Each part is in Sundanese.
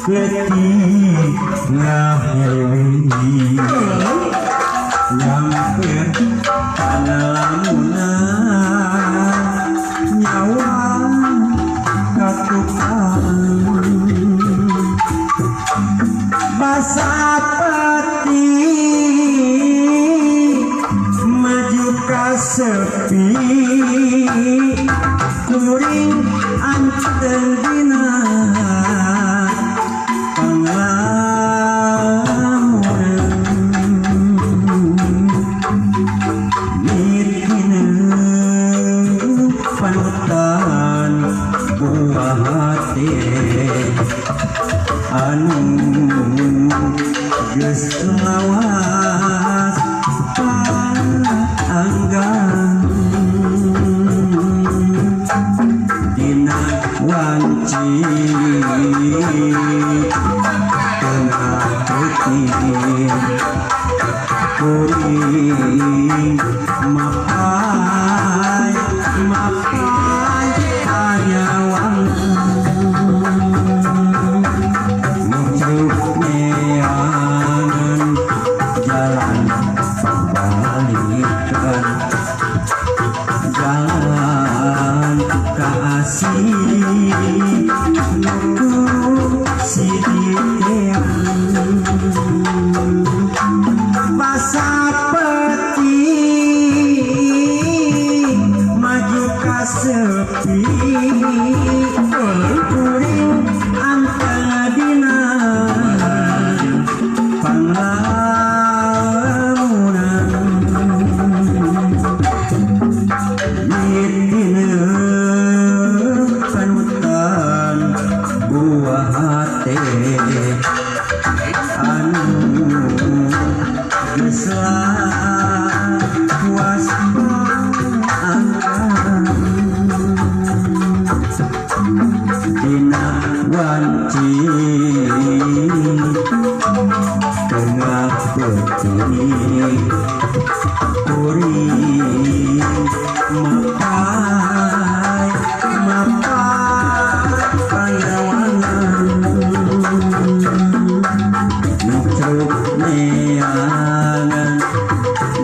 Leutik ngaheureui nyamper pangalamunan nyawa katukang basa peti maju ka sepi kuring anteng dina panglamunan mithineun panutan buah hate anu geus lawas paanggang dina wanci tengah peuting kuring mapai mapai panyawang muncul neangan jalan pambalikan jalan ka asih nu siditean basa peti maju ka sepi kuring anteng dina panglamunan mithineun panutan buah hate anu geus lawas paanggang dina wanci tengah peuting kuring mapai mapai panyawangan muncul neangan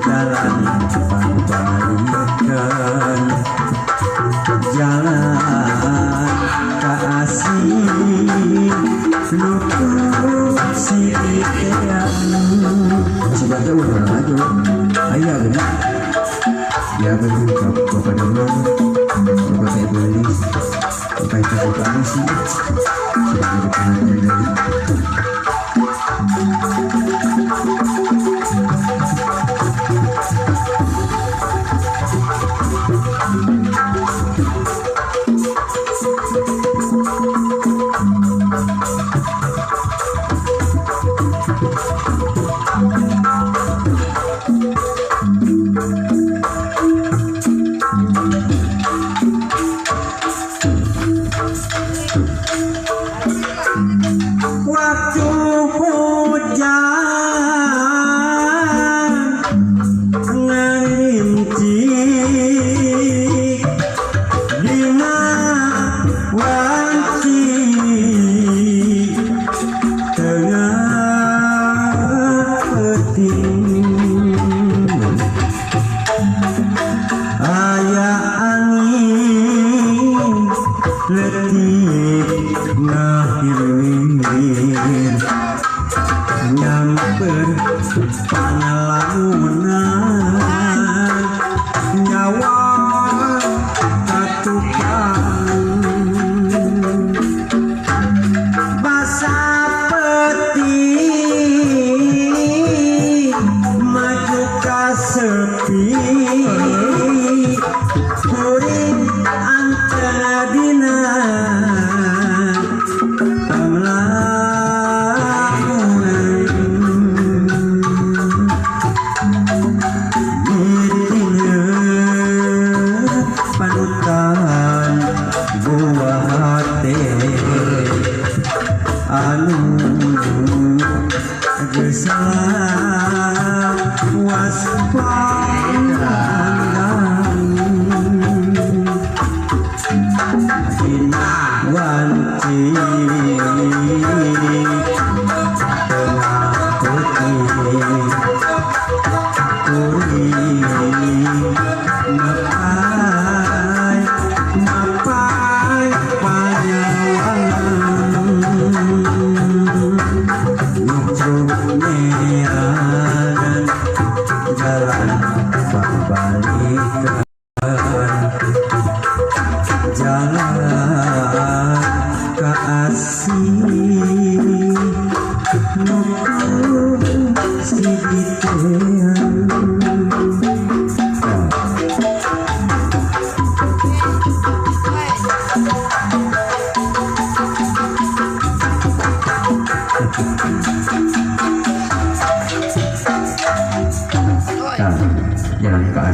jalan pambalikan jalan ka asih nu siditean. Sebagai orang maju, ayah gini. Ya betul, Bapak Dharma, Bapak Ibu Elis, Bapak Ibu Bapak Ansi, sebagai pengantin dari. Waktu hujan ngarimci dina wanci tengah peuting aya angin leutik ngahirwir nyamper pangalamunan nyawa katukang basa peti maju ka sepi kuring anteng dina panglamunan mithineun panutan buah hate anu geus lawas paanggang dina wanci Ikan jalan ka asih nuku sigitean.